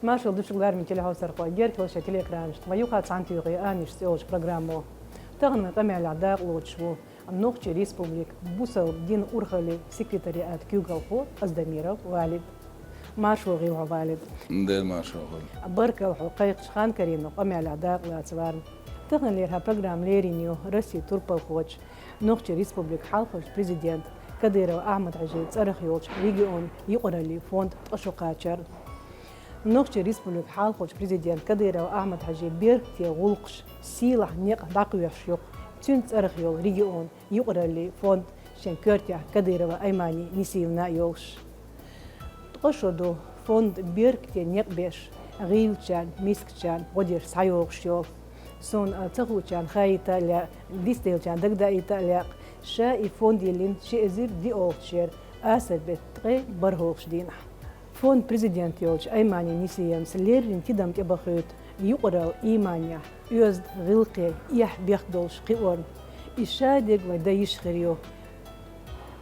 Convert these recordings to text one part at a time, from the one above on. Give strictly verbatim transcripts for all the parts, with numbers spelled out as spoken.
Маршал ду шуьга, леррина телехьовсархой, герга хила шоай телеэкранашта вай юха цхьана туьйхи «Аминаш» цӀи йолчу программо. Тахана къамелехь дакъалоцуш ву Нохчийн Республикан бусалба динан урхаллин секретариатан куьйгалхо Аздамиров Валид. Маршалла хуьлда хьуна, Валид. Дела маршалла хуьлда. Баркалла хьо кхайкхачу хан-карийна къамелехь дакъалацарна. Таханлера хьан программа лерина ю Россин турпалхочун, Нохчийн Республикан хьалхарчу президентан Кадыров Ахьмад-Хьаьжин цӀарах йолчу регионан юкъараллин фондан ткъа шо кхачар. Нохчийн Республикан хьалхарчу президентан Кадыров Ахьмад-Хьаьжин беркате гӀуллакхаш сийлахь некъ дӀакхоьхьуш ю-кх цуьнан цӀарах йолу регионан юкъараллин фонд, шен коьртехь Кадырова Аймани Нисиевна а йолуш. Ткъа шо ду фондан беркате некъ беш, гӀийлачарна, мискачарна гӀо деш схьайогӀуш йолу. Суна а ца хуучарна хаийта а лаьа, дицделлачарна дагадаийта а лаьа, ша и фонд йиллина ши эзар диъолгӀачу шеран асар беттан ткъе бархӀолгӀачу дийнахь. Фондан президент йолчу Аймани Нисиевнас леррина тидам тӀебахуьйту юкъаралла ийманехь, оьзда гӀиллакхе эхь-бехк долуш кхиорна. И шадерг вайн дан йиш хир ю,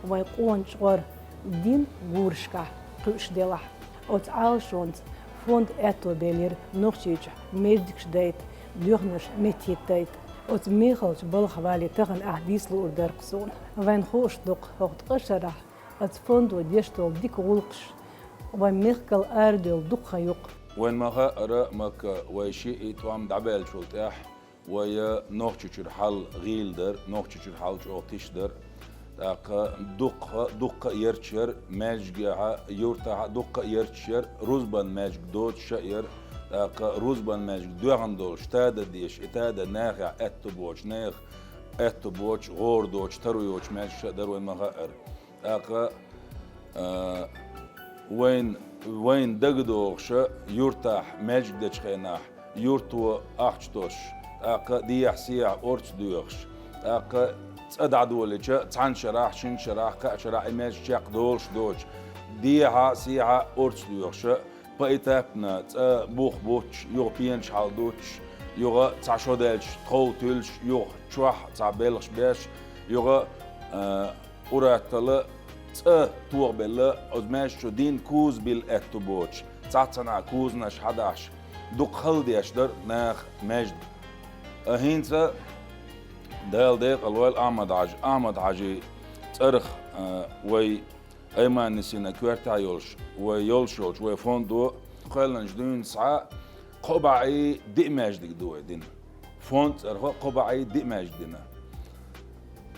вайн къона чкъор динан гурашкахь кхуьуш делахь. Оцу Ӏалашонца фондан аьтто белира Нохчийчохь маьждигаш дайта, доьхнарш меттахӀиттайта. Оцу мехалчу балхахь, Валид, тахана ахь дийца луур дара-кх суна. Вайна хууш ду-кх хӀокху ткъа шарахь оцу фондо деш долу дика гӀуллакхаш вайн мехкал арадевлла дукха хан ю-кх. Вайна ма-хаъара, Макка, вай шиъ тӀом дӀабаьллачул тӀаьхьа вай Нохчийчуьра хьал гӀийла дара, Нохчийчуьра хьал чӀогӀа тиша дара. ТӀаккха дуккха, дуккха а ярташ яра, маьждигехь а, юьртахь а дуккха а ярташ яра, рузбан маьждиг доцуш а яра. ТӀаккха рузбан маьждиг доьхна долуш, тада дезаш, и тада нахехь аьтто боцуш, нехан аьтто боцуш, гӀора доцуш, таро йоцуш маьждигаш а дара, вайна ма-хаъара. ТӀаккха, а, вайн, вайна дагадогӀуш а, юьртахь маьждиг дечу хенахь, юьрто ахча тосуш, тӀаккха дехьа-сехьа орца доьхуш, тӀаккха цӀа дӀадолийча, цхьана шарахь, шина шарахь, кхаа шарахь и маьждиг чекхдолуш доцуш, дехьа-сехьа орца доьхуш а, поэтапно цӀа бух буттуш, юха пенаш хьалдуттуш, юха цхьа шо даьлча тхов туьллуш, юха чохь цхьа белхаш беш, юха, а, уьтталла цӀа тохабелла, оцу маьждиг чу дин куза билла аьтто боцуш, цхьаццанхьа кузанаш хьадахьаш, дукха хала деш дара наха маьждиг. А хӀинца, Дала декъал войла, Ахьмад-Хьаьжа, Ахьмад-Хьаьжин цӀарах, а, вай Аймани Нисиевнан коьртехь йолуш, вай йолуш йолчу вай фондо кхоьллинчу дуьйна схьа кхо бӀе диъ маьждиг ду вай дина. Фонд цӀарах кхо бӀе диъ маьждиг дина.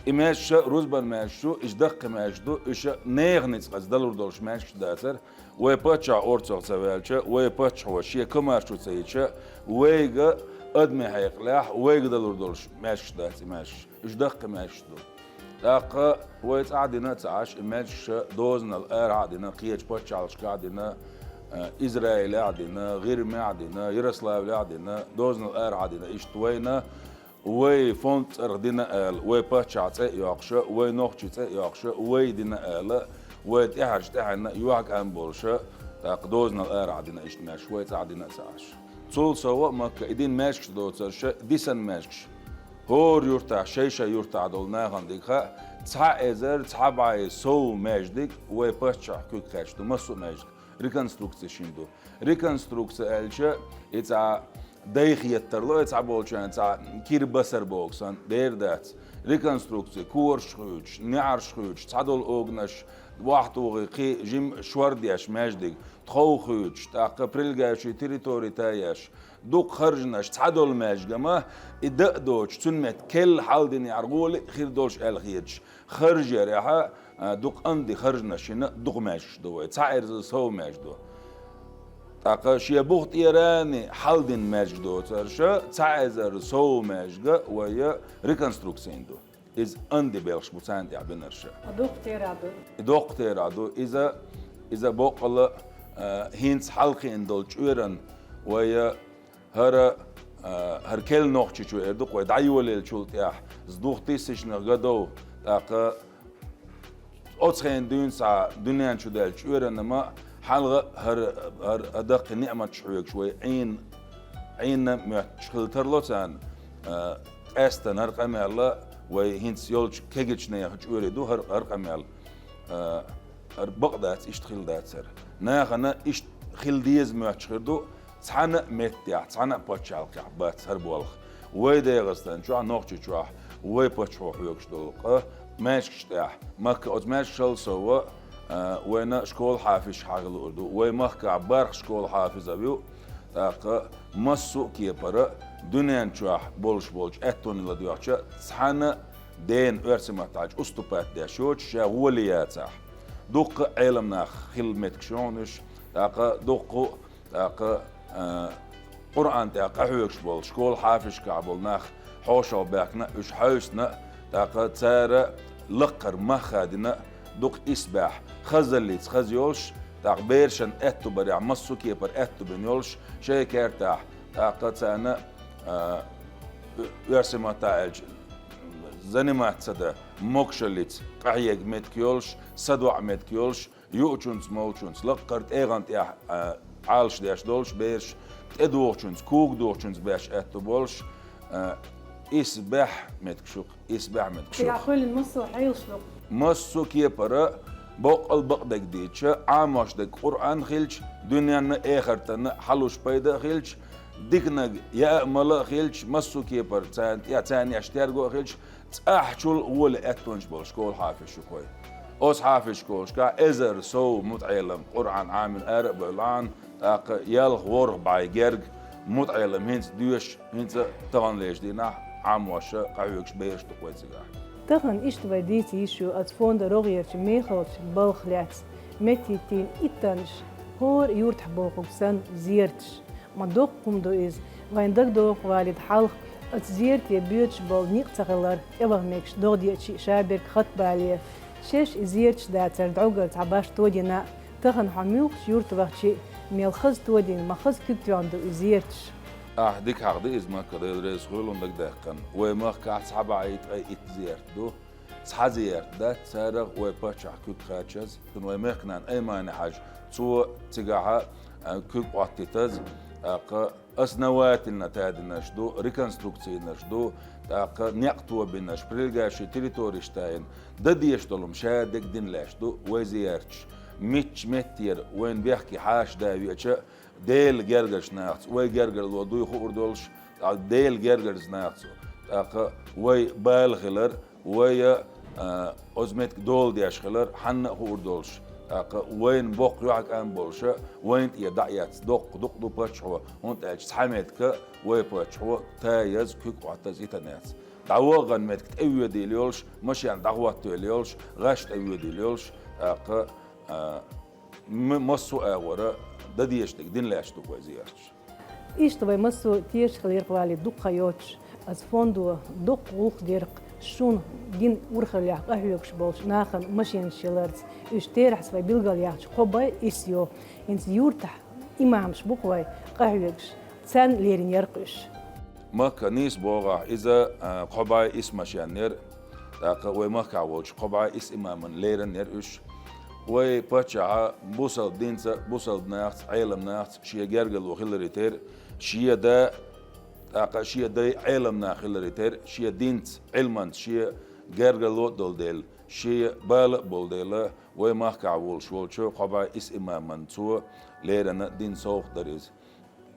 И маьждигаш а рузбан маьждигаш ду, уьш даккхий маьждигаш ду, уьш а нехан ницкъаца далур долуш маьждигаш дацара. Вай паччахь орцах ца ваьлча, вай паччахьо шен комаьршо ца йича, вайга, адамийн хьекъалехь, вайга далур долуш маьждигаш дац и маьждигаш. Уьш даккхий маьждигаш ду. ТӀаккха вай цӀахь дина а ца Ӏаш, и маьждигаш дозанал арахьа а дина, кхечу паччахьалкхашкахь а дина, э, Израилехь а дина, ГӀирмехь а дина, Ярославлехь а дина, дозанал арахьа а дина. Иштта вайна, вай фонд цӀарах дина ала, вай паччахьан цӀе а йоккхуш, вай нохчийн цӀе а йоккхуш, вай дина ала, вай тӀаьхьарчу тӀаьхьенна юьхькӀам болуш, тӀаккха дозанал арахьа дина иштта маьждигаш, вай цӀахь дина а ца Ӏаш. Цул сов а, Макка, и дина маьждигаш доцурш, дисина маьждигаш. ХӀора юьртахь, шай-шай юьртахь долу нахана дика хаьа, цхьа эзар цхьа бӀе сов маьждиг вай паччахьан куьг кхаьчна ду, массо а маьждиг. Реконструкци шина ду. Реконструкци аьлча, и цхьа дайха еттар ло, и цхьаболчарна цхьа кира басар боху санна, дера дац. Реконструкци, кораш хуьйцуш, неӀарш хуьйцуш, цхьадолу оганаш, вахтухи кхин жима шор деш маьждиг, тхов хуьйцуш, тӀаккха прилегающий территори тайеш, дукха харжанаш, цхьадолу маьждиган ма, и дан а доцуш, цуьнан метта керла хьалдина яхьара гӀоли а хир долуш аьлла хеташ, харж ярехьа, а, дукха анди харжанаш йина дукха маьждигаш ду вай, цхьа эзар сов маьждиг ду. ТӀаккха шен бух тӀера а хьалдина маьждигаш доцурш, цхьа эзар сов маьждиг вай реконструкци йина ду. Иза анди белхаш бу царна тӀехь бинарш. Дукха тера ду. Дукха тера ду. Иза, иза боккъала, а, хӀинца хьалакхиъна долу чкъоьран вай хӀара, а, хӀара керла Нохчийчу эр ду-кх вай дӀайолаеллачул тӀаьхьа, с двухтысячных годов, тӀаккха оцу хенахь дуьйна схьа дуьнен чу даьллачу чкъоьранна ма хьалха а хӀара, хӀара а даккхий ниӀматаш хьоьгуш вай Ӏийна, Ӏийна моьттуш хила тарло царна, а, къаьстина хӀара къамел а вай хӀинца йолчу кегийчу нехан чкъоьрий ду хӀара, хӀара къамел. А, хӀара бакъ дац, иштта хилла дацара. Нахана иштта хила деза моьттуш хир ду, цхьана а меттехь, цхьана а пачхьалкхехь бац хӀара болх. Вай ДегӀастан чохь, Нохчийчохь, вай паччахьо хьоьгуш долу къа маьждигаш тӀехь. Макка оцу маьждигашал сов, а, вайна школа хьафизаш хьахила луур ду. Вай махкахь бархӀ школа хьафиз а ву, тӀаккха массо а кепара дуьнен чохь болуш болчу аьттонна ладоьгӀча, цхьана а дена оьрсийн маттахь аьлча уступать деш йоцуш, ша гӀоле яцахь. Дуккха а Ӏелам нах хилла меттигаш ю хьуна уьш, тӀаккха дуккха а, тӀаккха, а, Къуръан тӀехь къахьоьгуш болу, школа хьафизашкахь болу нах хьошалгӀа баьхкина, уьш хьаьвсина, тӀаккха цара лаккхара мах хадийна, дукха исбаьхьа, хазаллица хаза йолуш, тӀаккха берашна аьтту барехь массо а кепара аьтту бина йолуш, шайн кертахь, тӀаккха царна, а, оьрсийн маттахь аьлча, заниматься дан, могушаллица къахьега меттиг йолуш, садоӀа меттиг йолуш, юучунца, молчунца, лаккхара тӀегӀан тӀехь, а, Ӏалаш деш долуш бераш, тӀедухучунца, кога духучунца беш аьтту болуш, а, исбаьхьа меттигаш ю-кх, исбаьхьа меттигаш ю-кх. Цигахь хуьлин массо а хьелаш ду-кх. Массо а кепара боккъал бакъдерг дийцича, Ӏамош дерг Къуръан хилча, дуьненна а, эхартана а хьалуш пайда а хилча, диканиг яа а, мала а хилча, массо а кепара царна тӀе, царна еш терго а хилча, цӀахьчул гӀоле аьттонаш болу школа хьафизаш ю-кх вай. Оцу хьафизашколашкахь эзар сов мутаӀелам Къуръан Ӏамийна ара а бевлла, тӀаккха ялх-ворхӀ бӀе герга мутаӀелам хӀинца доьшуш, хӀинца таханлерчу дийнахь Ӏамош а, къахьоьгуш бераш ду-кх вай цигахь. Тахана иштта вай дийца йиш ю оцу фондан рогӀерчу мехалчу балхах лаьцна меттахӀиттийна иттаннаш, хӀора юьртахь бохург санна, зерташ. Ма доккха хӀума ду иза. Вайна дагадогӀу, Валид, хьалха оцу зерате боьдуш болу некъ ца хилар, тӀеваха мегаш догӀа деъча а, Шаберг Хатбале. Шаьш и зерташ дацар дӀогара цхьа башха тодина а, тахана хьо муьлххачу юьрта вахча а, мел хаза тодина, ма хаза куьг тоьхна ду и зерташ. Ахь дика хьахади иза, Макка, Дела реза хуьлда хьуна, дагадаьккхина. Вай махкахь цхьа бӀе ткъе итт зерат ду. Цхьа зерат дац царах вай паччахьан куьг кхачаза, цунна вай мехкан нана Аймани-Хьаьжа, цо цигахь, а, куьг Ӏоттийтаза, тӀаккха основательно тадинарш ду, реконструкцийнарш ду, тӀаккха некъ тобинарш, прилегающие территориеш тайна, дан дезаш долу хӀума ша дерг дина лаьтташ ду вай зерташ. Мичча меттера вайна бехке хьаша да веъча а, Делан гергарчу нахаца, вай гергарло дуй хуур долуш, тӀаккха Делан гергарчу нахаца, тӀаккха вай бала хилар, вай, а, оцу меттиг дола деш хилар хьанна а хуур долуш, тӀаккха вайна боккха юьхькӀам болуш а, вайна тӀера дӀа а эцна доккха дукъ ду паччахьо, хӀунда аьлча цхьа меттиг вай паччахьо таяза, куьг Ӏоттаза йитина яц. ДӀавахана меттиг тӀевоьдийла йолуш, машен дӀахӀоттийла йолуш, гӀаш тӀевоьдийла йолуш, тӀаккха, а, М-, массо а агӀора дан дезаш дерг дина лаьтташ ду вай зерташ. Иштта вай массо а тешаш хилира, Валид, дукха хан йоцуш, оцу фондо доккха гӀуллакх дира-кх шуна динан урхаллехь къахьоьгуш болчу нахана машенаш яларца. Уьш терахьца вай билгалъяьхча кхо бӀе исс ю. ХӀинца юьртахь имамаш бу-кх вай къахьоьгуш, царна лерина яра-кх уьш. Макка, нийса боху ахь, иза, а, кхо бӀе исс машен яра, тӀаккха вай махкахь волчу кхо бӀе исс имамна лерина яра уьш. Вай паччахьа бусалба динца, бусалба нахаца, Ӏелам нахаца шен гергарло хиларе терра, шен да, тӀаккха шен дай Ӏелам нах хиларе терра, шен динца, Ӏилманца шен гергарло а долу дела, шен бала а болу дела, вай махкахь волуш волчу кхо бӀе исс имамна цо лерина дина совгӀат дара иза.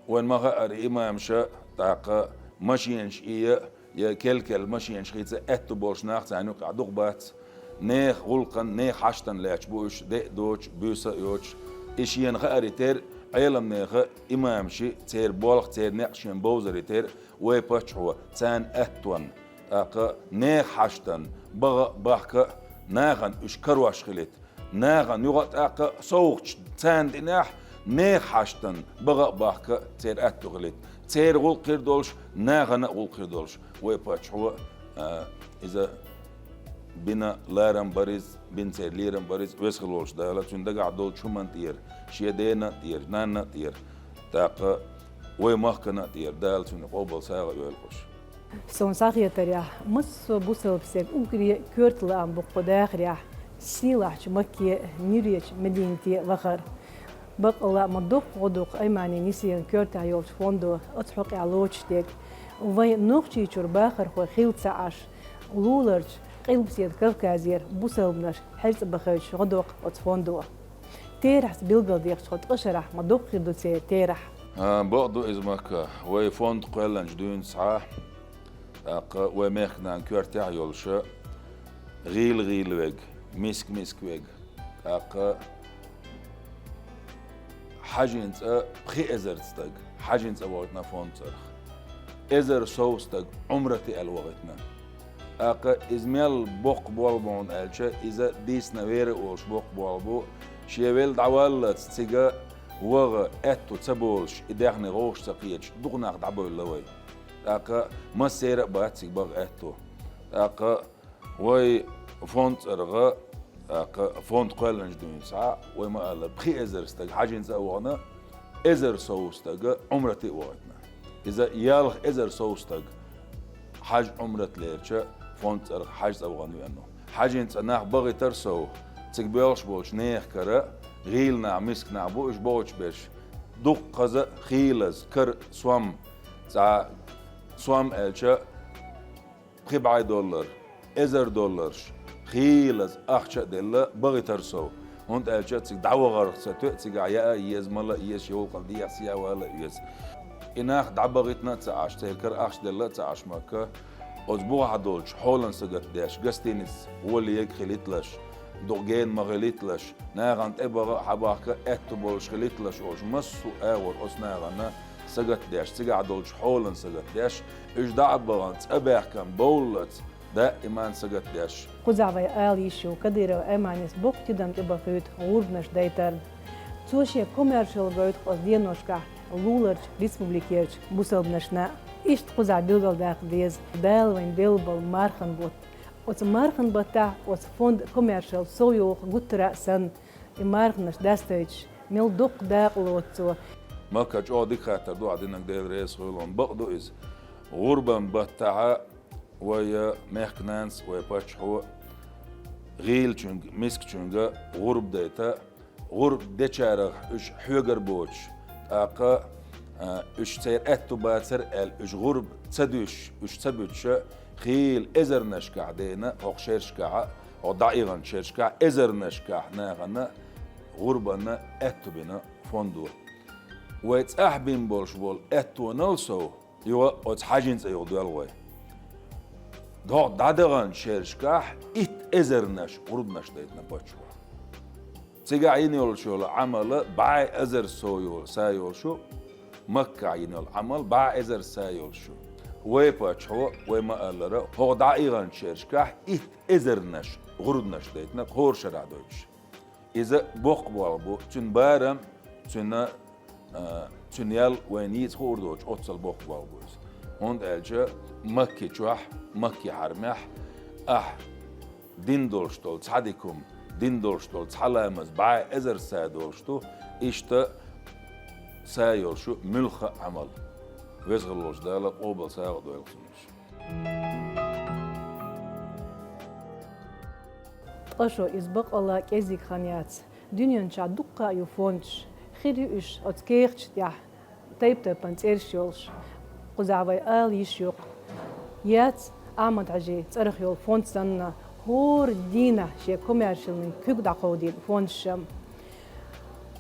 Вайн ма хаъара, имамаша, тӀаккха машенаш ийя, я кел-кел машенаш хийца аьтту болуш нах царна юккъехь дукха бац. Нехан гӀуллакхана, нехан хьаштана лаьтташ бу уьш, де а доцуш, буьйса а йоцуш. И шена хаарий тера, Ӏеламнеха, имамаши, церан болх, церан некъ шена бовзарий тера вай паччахьо, царна аьттонна, тӀаккха нехан хьаштана, баха а, бахка а, нахана уьш карош хилийта. Нахана юха а тӀаккха совгӀаташ царна динехь, нехан хьаштана, баха а, бахка а церан аьтту хилийта. Церан гӀуллакх хир долуш, нахана а гӀуллакх хир долуш. Вай паччахьо, а, иза бина ларам бар иза, бина церан лерам бар иза, веза хила волчу Дала цуьнан дагахь долчу хӀуманна тӀера, шен дена а тӀера, нанна а тӀера, тӀаккха вай махкана а тӀера Дала цуьнан къобал сагӀа а йойла уьш. Суна схьахетарехь, массо а бусалба стеган уггаре а коьрта лаам бу кху дахарехь, сийлахьчу Макке а, нуьрачу Мединате а вахар. Баккъалла а ма доккха гӀо ду-кх Аймани Нисина коьртехь йолчу фондо оцу хьокъехь лоцуш дерг. Вайн Нохчийчуьра бахархой хилла ца Ӏаш, луларчу Къилбаседа Кавказера бусалбанаш хьерцӀа бахийтуш гӀо до-кх оцу фондо. Терахьца билгалдехаш тхо ткъа шарахь ма дуккха хир ду церан терахь. А, бакъду иза, Макка. Вай фонд кхоьллинчу дуьйна схьа, тӀаккха вай мехкан коьртехь йолуша гӀийла-гӀийла вега, миска-миска вега, тӀаккха хьажин цӀа пхи эзар стаг, хьажин цӀа вахийтина фонд цӀарах. Эзар сов стаг Ӏумрате аьлла вахийтина. ТӀаккха иза мел боккха болх бу хьуна аьлча, иза дийцина вер а волуш боккха болх бу, шен велла дӀаваллалц цига ваха аьтту ца болуш, и даьхни гӀовш ца кхеташ, дукха нах дӀабевлла вай. ТӀаккха массеран а бац цига баха аьтту. ТӀаккха вай фонд цӀарах, тӀаккха фонд кхоьллинчу дуьйна схьа, вай ма-аллара, пхи эзар стаг хьажин цӀа а вахана, эзар сов стаг Ӏумрате а вахийтина. Иза ялх эзар сов стаг хьаж-Ӏумрат лерча фонд цӀарах хьаж цӀа вахана веана ву. Хьажин цӀа нах бахийтар сов, цига боьлхуш болчу нехан кара гӀийла нах, миска нах бу уьш бохучу берш. Дуккхаза а хийлаза, кара сом, цхьа сом аьлча, пхи бӀе доллар, эзар долларш, хийлаза ахча а делла, бахийтар сов. ХӀунда аьлча цига дӀавахарх ца тоьа, цигахь яа а еза, мала а еза, шен гӀуллакхана дехьа-сехьа вала а веза. И нах дӀабахийтина а ца Ӏаш, церан кара ахча делла а ца Ӏаш, Макка, оцу бухахь долчу хьолан сагатдеш, гостиница гӀоле яга хилийталаш, дукха гена ма хилийталаш, нахана тӀебаха а, хьабахка а аьтту болуш хилийталаш олуш, массо а агӀор оцу нахана сагатдеш, цигахь долчу хьолан сагатдеш, уьш дӀа а бахана, цӀа баьхкина бовллалц, даиман сагатдеш. Кхузахь вай ала йиш ю Кадыров Айманис боккха тидам тӀебахуьйту гӀурбанаш дайтарна. Цо шен комаьршалла гойту оцу деношкахь луларчу республикерчу бусалбанашна. Иштта кхузахь билгалдаккха деза Дала вайна делла болу мархан бутт. Оцу мархан баттахь оцу фондан комаьршалла сов йоху гуттара а санна, и марханаш дӀасадайтуш, мел доккха дакъа лоцу цо. Макка, чӀогӀа дика хаттар ду ахь динарг, Дела реза хуьлда хьуна. Бакъ ду иза. ГӀурбан баттахь вай мехкан-нанас, вай паччахьо гӀийлачуьнга, мискачуьнга гӀурба дайта, гӀурба дечарах уьш хьоьгара боцуш, тӀаккха, а, уьш церан аьтту бацара аьлла, уьш гӀурба ца дуьсуш, уьш ца буьтуша, хийла эзарнашкахь дена хӀокху шерашкахь, хӀокху дӀаихначу шерашкахь эзарнашкахь нахана гӀурбанна аьтту бина фондо. Вай цӀахь бина болуш болу аьттонал сов, юха оцу хьаьжин цӀа юха доьлху вай. ДӀо дӀадаханчу шерашкахь итт эзарнаш гӀурбанаш дайтина паччахьо. Цигахь йина йолуш йолу Ӏамал бӀе эзар сов йолу, са йолуш ю, Маккахь йина йолу Ӏамал бӀе эзар са йолуш ю. Вай паччахьо, вай ма-аллара, хӀокху дӀаихначу шерашкахь итт эзарнаш гӀурбанаш дайтина, кхора шарахь дойтуш. Иза боккха болх бу, цуьнан барам, цуьнан, а, цуьнан ял вайна йийца хуур доцуш, оццул боккха болх бу иза. ХӀунда аьлча Макки чохь, Макки хьарамехь ахь дина долуш долу цхьа дика хӀума, дина долуш долу цхьа ламаз бӀе эзар са долуш ду, иштта са йолуш ю муьлхха а Ӏамал. Веза хилла волчу Дала къобал сагӀа а дойла цунна уьш. Ткъа шо иза бакъалла кӀезиг хан яц. Дуьнен чохь дуккха а ю фондаш. Хир ю уьш оцу кехаташ тӀехь, тайп-тайпана цӀераш йолуш. Кхузахь вай ала йиш ю-кх. Яц Ахьмад-Хьаьжин цӀарах йолу фонд санна, хӀора дийнахь шен комаьршаллин куьг дӀакховдийна фондаш а.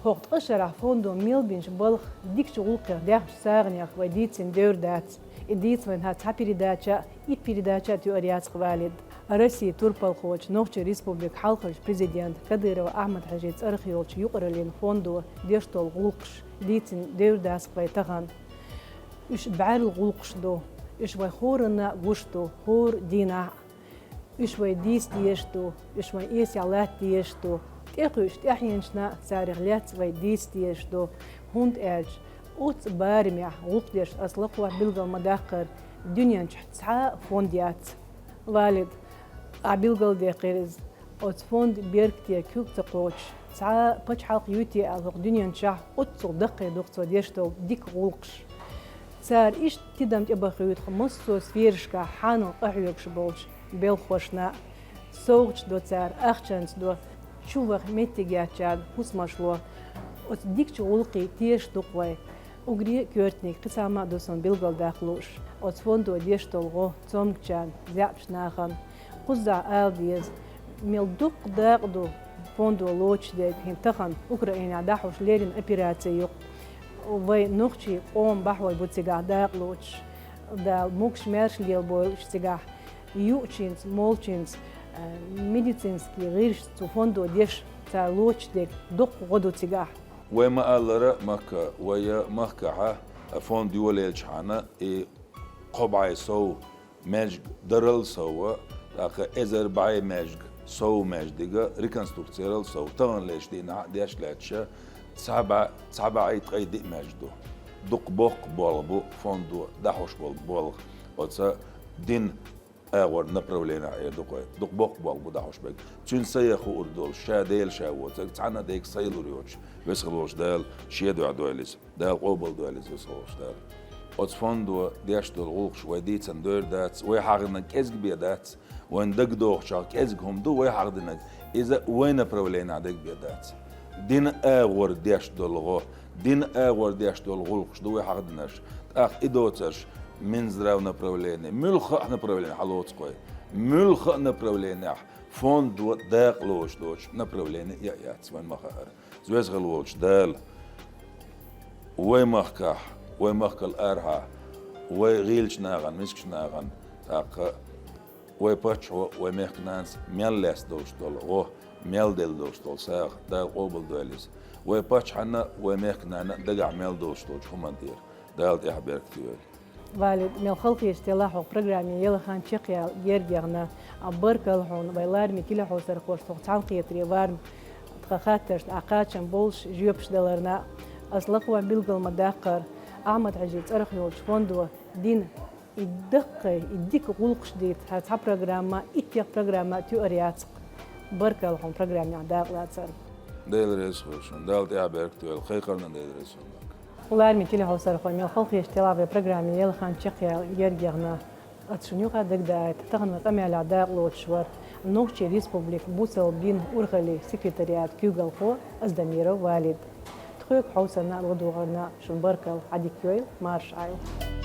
ХӀокху ткъа шарахь фондо мел бинчу балха дикачу гӀуллакхех, даьхначу сагӀанех вай дийцина девр дац. И дийца вайна хӀара цхьа передача а, итт передача а тоьар яц-кх, Валид. Россин турпалхочу Нохчийн Республикан хьалхарчу президентан Кадыров Ахьмад-Хьаьжин цӀарах йолчу юкъараллин фондо деш долу гӀуллакхаш дийцина девр дац-кх вай тахана. Уьш бӀаьрла гӀуллакхаш ду, уьш вай хӀоранна а гуш ду, хӀора дийнахь а. Уьш вай дийца дезаш ду, уьш вайн эсехь латта дезаш ду. ТӀекхуьуш тӀаьхьенашна а царах лаьцна вай дийца дезаш ду, хӀунда аьлча оццу барамехь гӀуллакх деш, аса лакхахь билгал ма-даккхара, дуьнен чохь цхьа а фонд яц. Валид, ахь билгалдаьккхира иза, оцу фондан беркате куьг ца кхочуш, цхьа а пачхьалкх юьйте аьлла хӀокху дуьнен чохь оццул даккхий ду-кх цо деш долу дика гӀуллакхаш. Цара иштта тидам тӀебахуьйту-кх массо а сферашкахь хьанал къахьоьгуш болчу белхахошна а. СовгӀаташ до цара, ахчанца до, чу ваха меттиг яцчарна хӀусамаш ло. Оцу дикачу гӀуллакхийн тешаш ду-кх вай. Уггаре а коьртаниг кхин цхьамма а ду суна билгалдаккха лууш. Оцу фондо деш долу гӀо цомгучарна, заьӀапчу нахана. Кхузахь ала деза, мел дуккха дакъа ду Фондо лоцуш дерг хӀинца тахан Украинехь дӀахьош леррина операци ю. Вай нохчий къоман бахьой бу цигахь дакъа лоцуш. Дала могуш-маьрша лелабойла уьш цигахь. Юучуьнца, молчуьнца, э, медицинский гӀирсашца цу фондо деш, цара лоцуш дерг дуккха гӀо ду цигахь. Вай ма-аллара, махка, вай махкахьа фонд йолаелчахьана, и кхо бӀе сов маьждиг дарал сов, тӀаккха эзар бӀе маьждиг, сов маьждиг реконструкци ярал сов, таханлерчу дийнахь а деш лаьтташ, цхьа бӀе, цхьа бӀе ткъе диъ маьждиг ду. Дукха боккха болх бу фондо дӀахьош болу болх. Оцу дин агӀор направленехь эр ду-кх вай. Дукха боккха болх бу дӀахьош берг. Цуьнан сая хуур долуш, ша Дела ша воцург, цхьанна а дерг сайлур йоцуш, весхалволчу Дала шен дуьхьа дойла иза. Дала къобалдойла иза, весхалволчу Дала. Оцу фондо деш долу гӀуллакхаш вай дийцина дойр дац, вай хьахийнарг кӀезиг бен дац, вайна дагадогӀучохь кӀезиг хӀума ду вай хьахдинарг, иза вай направленехь дерг бен дац. Дин агӀор деш долу гӀо, дин агӀор деш долу гӀуллакхаш ду вай хьахдинарш, тӀаккха и доцурш Минздрав направление, муьлхха а направление хьалоцу-кх вай. Муьлхха а направленехь фондо дакъа лоцуш доцуш направление а яц вайн ма-хаъара. Веза-Воккхачу Дала вай махкахь, вай махкал арахьа, вай гӀийлачу нахана, мискачу нахана, тӀаккха вай паччахьо, вай мехкан нанас мел лаьцна долуш долу гӀо, мел делла долуш долу сагӀа Дала къобалдойла иза. Вай паччахьна, вай мехкан нанна дагахь мел долуш долчу хӀуманна тӀера Дала тӀехь беркате йойла. Валид, мел халахеташ делахь хьо программе яла хан чекхъяла герга яхна. А баркалла хьуна, вай лараме телехьовсархошца хьо цхьаьнакхетаре варна, тхан хаттаршна ахь кхачам болуш жоьпаш даларна. Ас лакхван билгал ма даккхара, Ахьмад-Хьаьжин цӀарах йолчу фондо дина и даккхий, и дика гӀуллакхаш дийца хӀара цхьа программа, иттех программа тоьар яц-кх. Баркалла хьуна программехь дакъалацарна. Дела реза хуьлда шуна, Дала тӀехь беркате йойла, кхайкхарна Дела реза хуьлда. Лараме телехьовсархой, мел халахеташ делахь вай программе яла хан чекхъяла герга яхна. Ас шуна юкъахь дагадаийта, тахана вайн къамелехь дакъа лоцуш вара Нохчийн Республикан бусалба динан урхаллин секретариатан куьйгалхо Аздамиров Валид. Тхоьга хьовсарна а, ладогӀарна а шуна баркалла, Ӏадика йойла, марша Ӏойла.